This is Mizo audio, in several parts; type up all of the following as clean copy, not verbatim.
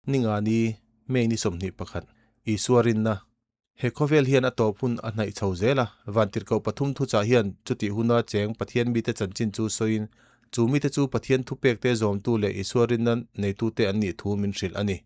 Ningani, May ni 21, Isua rinna. He khawvel hian a tawp hun a hnaih chho zel a, Vantirhkoh pathum thuchah hian chutih huna cheng Pathian mite chanchin chu sawiin, chu mite chu Pathian thupekte zawmtu leh Isua rinna neitute an nih thu min hrilh a ni.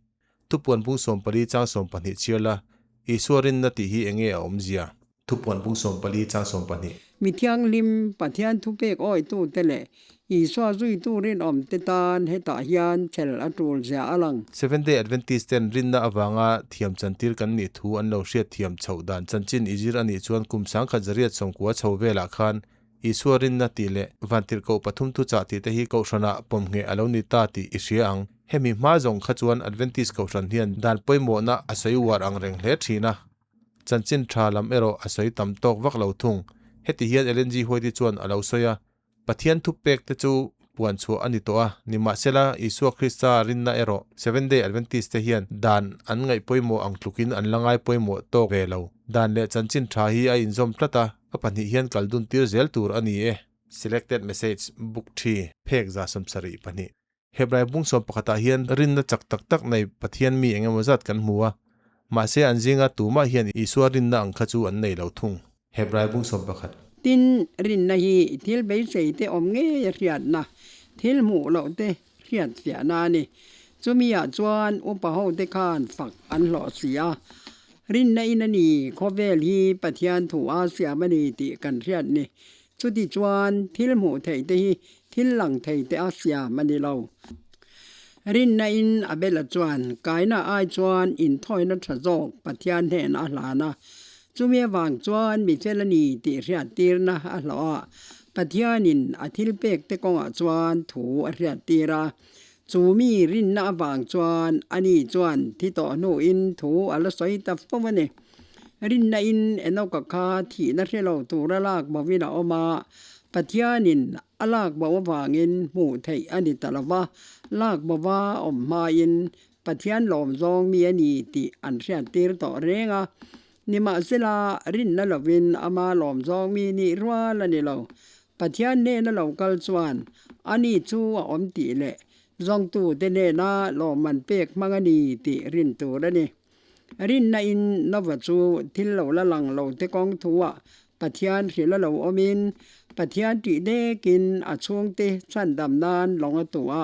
Thupuan bung 14 chang 12 chhiar la, Isua rinna tih hi enge a awmzia? Thupuan bung 14 chang 12. Mi thianghlim Pathian thupek awitute leh Isua zuitu rinawmte tan hetah hian chhel a tul zia a lang. Seventh-day Adventist ten rinna avanga thiam chantir kan nih thu an lo hriat thiam chhoh dan chanchin i zir a nih chuan kum 1990 chho velah khan Isua rinna tih leh Vantirhkoh pathum thuchah tih te hi kohhranah pawmngheh a lo ni ta tih i hria ang. Hemi hma zawng kha chuan Adventist kohhran hian dan pawimawhna a sawi uar ang reng hle thin a. Chanchin tha lam erawh a sawi tam tawk vak lo thung. Heti hian Ellen G. White-i chuan a lo sawi a, Pathian thupek te chu puan chhuah a ni tawh a, nimahsela Isua Krista rinna erawh Seventh-day Adventist te hian dan an ngaih pawimawh ang tlukin an la ngai pawimawh tawk ve lo. Dan leh chanchin tha hi a inzawm tlat a, a pahnih hian kal dun tir zel tur a ni e. Selected Message, Book ii, Phek 72. Hebrai bung sawm pakhatah hian rinna chak tak tak nei Pathian mi eng emaw zat kan hmu a, mahse an zinga tumah hian Isua rinna ang kha chu an nei lo thung. Hebrai bung 11. Tin, rinna hi thil beisei te awm ngei a hriatna, thil hmuh loh te hriat fiahna a ni. Chumi ah chuan upa ho te khan fak an hlawh si a. Rinna in a ni, khawvel hi Pathian thu a siam a ni tih kan hriat ni. Chuti chuan thil hmuh theih te hi thil lang thei te a siam a ni lo. Rinna in Abela chuan kaina ai chuan inthawina tha zawk Pathian hnen a hlan a, chumi avang chuan mi fel a ni tih hriattirna a hlawh a, Pathianin a thil pek te kawngah chuan thu a hriattir a. Chu mi rinna avang chuan ani chuan thi tawh hnuin thu a la sawi ta fo a ni. Rinna in Enoka kha thihna hre lo tura lak bovin a awm a, Pathianin a lak bo avangin hmuh theih a ni ta lo va, lak bova awm hmain Pathian lawm zawng mi a ni tih an hriattir tawh reng a. Nimahsela, rinna lovin ama lawm zawng mi nih rual a ni lo. Pathian hnena lo kal chuan ani chu a awm tih leh zawngtute hnena lawmman pek hmang a ni tih rin tur a ni. Rinna in Nova chu thil lo la lang lo te kawng thuah Pathian hrilh a lo awmin Pathian tih dekin a chhungte chhandam nan lawng a tuh a,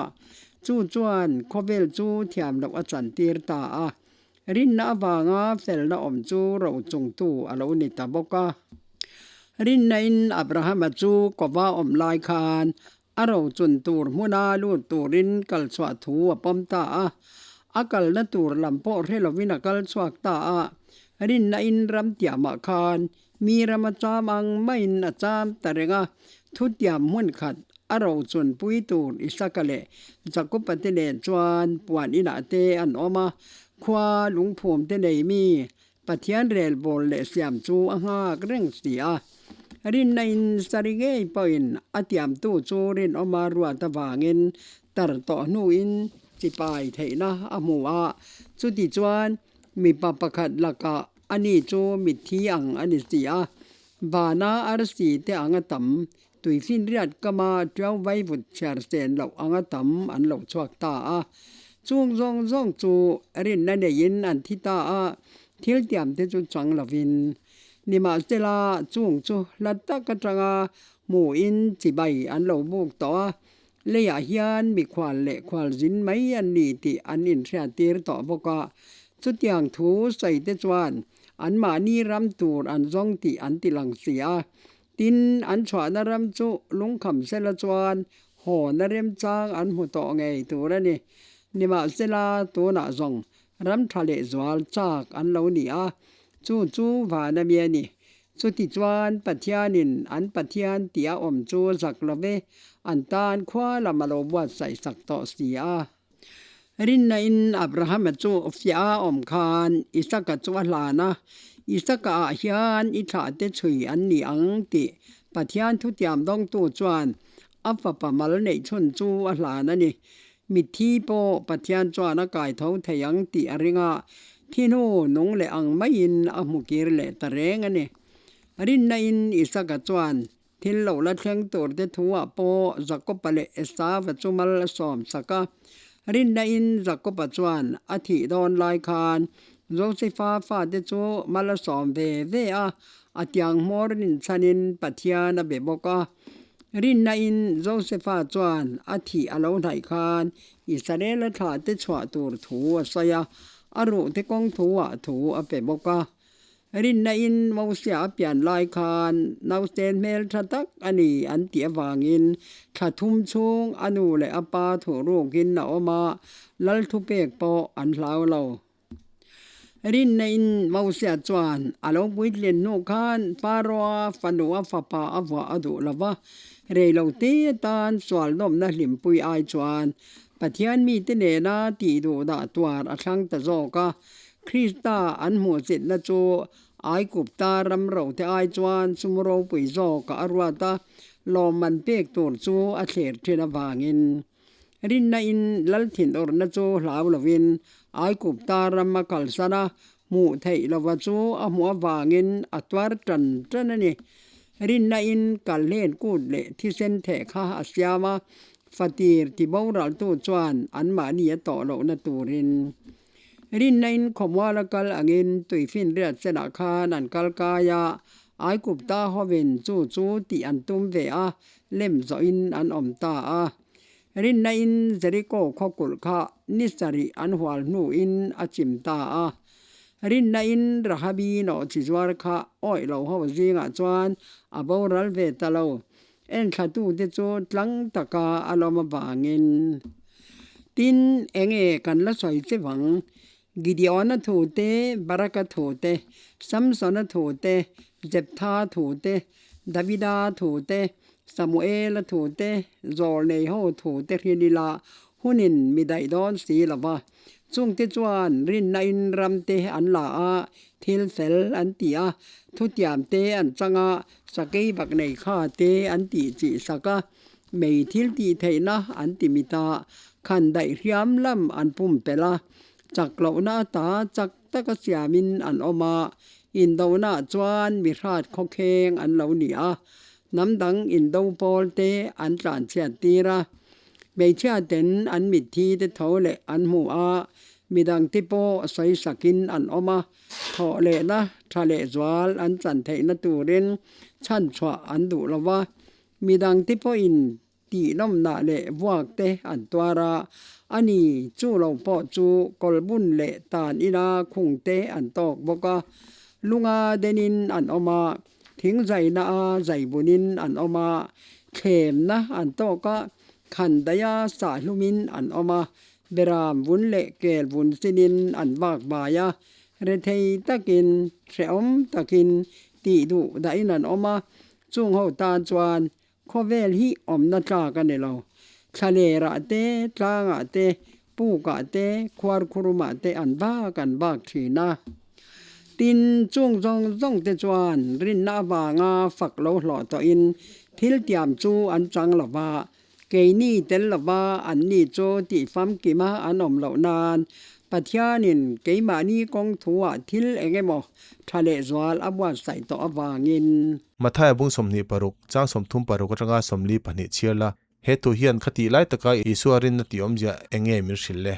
chu chuan khawvel chu thiam loh a chantir ta a. Rinna avanga felna awm chu ro chungtu a lo ni ta bawk a. Rinna in Abrahama chu kova awm lai khan a ro chun tur hmuna lut turin kal chhuah thu a pawm ta a. A kalna tur lam pawh hre lovin a kal chhuak ta a. Rinna in ram tiamah khan mi ram a cham ang maiin a cham ta reng a. Thutiam hmun khat a ro chun pui tur Isaka leh Jakoba te nen chuan puan inah te an awm a. Khua lungphum te nei mi Pathian rel bawl leh siam chu a nghak reng si a. Rinna in sari ngei pawhin a tiamtu chu rinawma ruat avangin tar tawh hnuin chipai theihna a hmu a. Chuti chuan mipa pakhat lakah ani chu mitthi ang a ni si a. Vana arsi te anga tam, tuifinriat kama tiau vaivut chhiar sen loh anga tam an lo chhuak ta a. Chung zawng zawng chu rinna neiin an thi ta a, thil tiam te chu chang lovin. Nimahsela, chung chu hla tak atanga hmuhin chibai an lo buk tawh a, leiah hian mikhual leh khualzin mai an ni tih an inhriattir tawh bawk a. Chutiang thu sawi te chuan anmahni ram tur an zawng tih an ti lang si a. Tin, an chhuahna ram chu lungkham sela chuan hawna remchang an hmu tawh ngei tur a ni. Nimahsela, tunah zawng ram tha leh zual chak an lo ni a, chu chu van a mi a ni. Chuti chuan Pathianin an Pathian tih a awm chu zak lo ve, an tan khua lam a lo buatsaih sak tawh si a. Rinna in Abrahama chu fiah a awm khan Isaka chu a hlan a, Isaka ah hian i thlah te chhui an ni ang tih Pathian thutiam dawngtu chuan a fapa mal neih chhun chu a hlan a ni. Mitthi pawh Pathian chuan a kai tho thei ang tih a ring a, thi hnu nung leh ang maiin a hmu kir leh ta reng a ni. Rinna in Isaka chuan Thil lo la thleng tur te thu ah pawh Jakopa leh Esava chu mal a sawm sak a. Rinna in Jakoba chuan a thih dawn lai khan Josefa fate chu mal a sawm ve ve a, a tiang hmawr rinchhanin Pathian a be bawk a. Rinna in Josefa chuan a thih a lo hnaih khan Israela thlahte chhuah tur thu a sawi a, a ruhte kawng thuah thu a pe bawk a. Rinna in Mosia a pian lai khan nausen hmel tha tak a ni an tih avangin thla thum chhung a nu leh a pa thuhrukin a awm a, lal thupek pawh an hlau lo. Rinna in Mosia chuan a lo puitlin hnu khan Pharaoh-a fanu a fapa a vuah a duh lo va, rei lo te atan sualnawmna hlimpui ai chuan Pathian mite nena tih duh dah tuar a thlang ta zawk a, Krista an hmuhchitna chu Aigupta ram rote ai chuan sum ropui zawkah a ruat a, lawmman pek tur chu a thlir thin avangin rinna in lal thinurna chu hlau lovin Aigupta ram a kalsan a, hmuh theih lova chu a hmuh avangin a tuar tan tan a ni. Rinna in kalhlen kut leh thisen theh kha a siam a, fatir tiboraltu chuan anmahni a tawh lohna turin Rinna in khawmual a kal angin tuifinriat senah khan an kal kai a, Aigupta hovin chu chu tih an tum ve a, lem zawhin an awm ta a. Rinna in Jeriko khaw kulh kha ni sarih an hual hnuin a chim ta a. Rinna in Rahabi nawh chi zuar kha awih lo ho zingah chuan a boral ve ta lo. Enthlatute chu tlang taka a lawm avangin tin enge kan la sawi che vang? Gideona thu te, Baraka thu te, Samsona thu te, Jeptha thu te, Davida thu te, Samuela thu te, Zawlnei ho thu te hrin ila hunin mi daih dawn si lo va. Chungte chuan rinna in ram te an la a, thil fel an ti a, thutiam te an chang a, Sakei bak nei kha te an tih chih sak a, mei thil tih theihna an ti mit a, khan daih hriam lam an pumpelh a, chak lohna ata chak taka siamin an awm a, indonaah chuan mi hrat khawkheng an lo ni a, hnam dang indo pawl te an tlanchhiat tir a, hmeichhia ten an mitthi te tho leh an hmu a, midangte pawh sawi sakin an awm a. Thawh lehna tha leh zual an chan theihna turin chhanchhuah an duh lo va, midangte pawhin tihnawmnah leh vuakte an tuar a, a ni chu lo pawh chu kawlbun leh tan ina khungte an tawk bawk a, lunga denin an awm a, thingzaina a zaibunin an awm a, thlemna an tawk a, khandaia sahlumin an awm a, Beram vun leh kel vun sinin an vak vai a, rethei takin, hrehawm takin tih duh dahin an awm a, chung ho tan chuan khawvel hi awmna tlak a ni lo. Thlalerah te, tlangah te, pukah te, khuarkhurumah te an vak an vak thin a. Tin, chung zawng zawng te chuan rinna avanga fak lo hlawh tawhin thil tiam chu an chang lo va, Keini tel lova anni chu tih famkima an awm loh nan Pathianin keimahni kawng thuah thil eng emaw tha lehzual a buatsaih tawh avangin. Mathaia bung 26, chang 36 atanga 42 chhiar la, he thu hian khatih lai taka Isua rinna tih awmzia eng nge min hrilh le?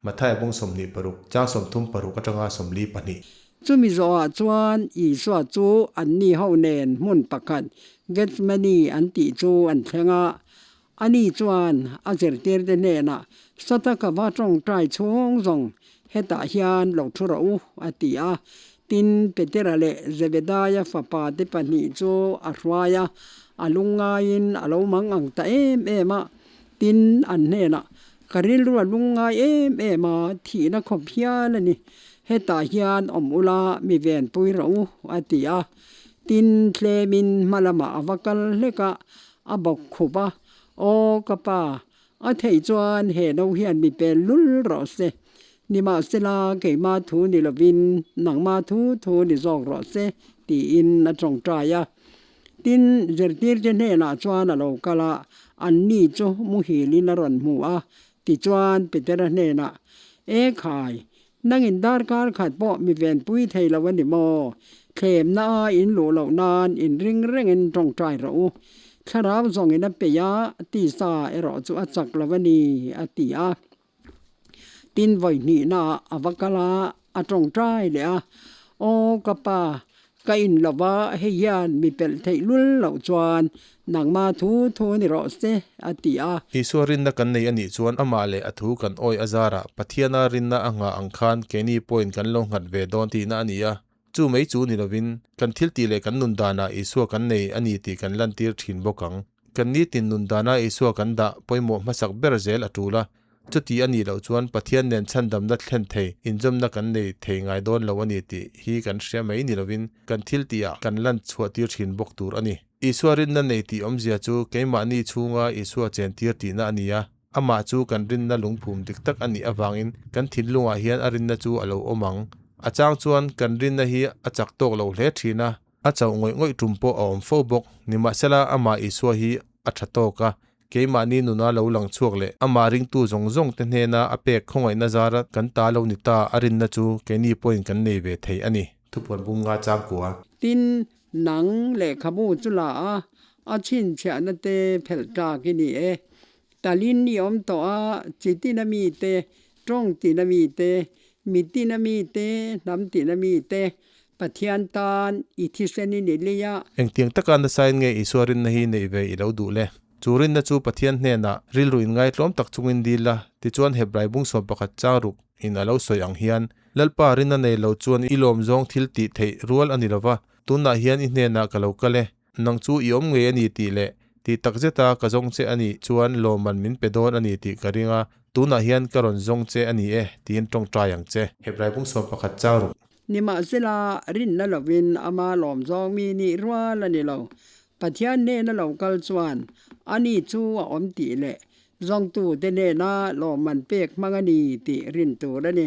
Mathaia bung 26, chang 36 atanga 42. Chumi zawhah chuan Isua chu anni ho nen hmun pakhat Gethsemane an tih chu an thleng a. Ani chuan a zirtirte hnenah, Sata ka va tawngtai chhung zawng hetah hian lo thu rawh u, a ti a. Tin, Petera leh Zebedaia fapate pahnih chu a hruai a, a lungngaiin a lo mang ang ta em em a. Tin, an hnenah, Ka rilru a lungngai em em a, thihna khawp hial a ni. Hetah hian awm ula mi venpui rawh u, a ti a. Tin, tlemin hma lamah a va kal hlek a, a bawk khup a, Aw ka pa, a theih chuan he no hian mi pel lul rawh se. Nimahsela, keima thu ni lovin nangma thu thu ni zawk rawh se, tiin a tawngtai a. Tin, zirtirte hnenah chuan a lo kal a, anni chu muhilin a rawn hmu a. Tichuan, Petera hnenah, E khai, nangin darkar khat pawh mi venpui thei lo a ni maw? Thlemna a in luh loh nan in ring rengin tawngtai rawh u. Thlarau zawngin a peih a, tisa erawh chu a chak lo a ni, a ti a. Tin vawi hnihnaah a va kal a, a tawngtai leh a, Aw ka pa, ka in lo va, hei hian mi pelh theih lul loh chuan nangma thu thu ni rawh se, a ti a. Isua rinna kan nei a nih chuan amah leh a thu kan awi a zarah Pathiana rinna a nghah ang khan keini pawhin kan lo nghat ve dawn tihna a ni a. Chu mai chu ni lovin kan thil tih leh kan nun danah Isua kan nei a ni tih kan lantir thin bawk ang. Kan nitin nun dana Isua kan dah pawimawh hmasak ber zel a tul a, Chuti a nih loh chuan Pathian nen chhandamna thlen thei inzawmna kan nei thei ngai dawn lo a ni tih hi kan hria mai ni lovin kan thil tihah kan lan chhuah tir thin bawk tur a ni. Isua rinna nei tih awmzia chu keimahni chhunga Isua chen tir tihna a ni a, amah chu kan rinna lungphum dik tak a nih avangin kan thinlungah hian a rinna chu a lo awm ang. A chang chuan kan rinna hi a chak tawk lo hle thin a, a chauh ngawih ngawih tum pawh a awm fo bawk. Nimahsela amah Isua hi a tha tawk a, Keimahni nuna lo lang chhuak leh amah ringtu zawng zawng te hnena a pek khawngaihna zara kan ta lo ni ta a rinna chu keini pawhin kan nei ve thei a ni. Thupuan bung nga chang kua. Tin, nang lehkhabu chu la a, a chhinchhiahna te phelh tlak i ni e. Talin i awm tawh a, chi tina mi te, tawng tina mi te, mi tina mi te, hnam tina mi te, Pathian tan i thisen i ni lei a. Engtiang taka nasain nge Isua rinna hi neih ve i lo duh le? Chu rinna chu Pathian hnenah rilru inngaitlawm tak chungin dil la, tichuan Hebrai bung 11 chang ruk in a lo sawi ang hian, Lalpa rinna nei lo chuan i lawm zawng thil tih theih rual a ni lo va, tunah hian i hnenah ka lo kal e. Nang chu i awm ngei a ni tih leh tih tak zeta ka zawng che a nih chuan lawmman min pe dawn a ni tih ka ring a, tunah hian ka rawn zawng che a ni e tiin tawngtai ang che. Hebrai bung 11 chang ruk. Nimahsela, rinna lovin ama lawm zawng mi nih rual a ni lo. Pathian hnena lo kal chuan ani chu a awm tih leh zawngtute hnena lawmman pek hmang a ni tih rin tur a ni.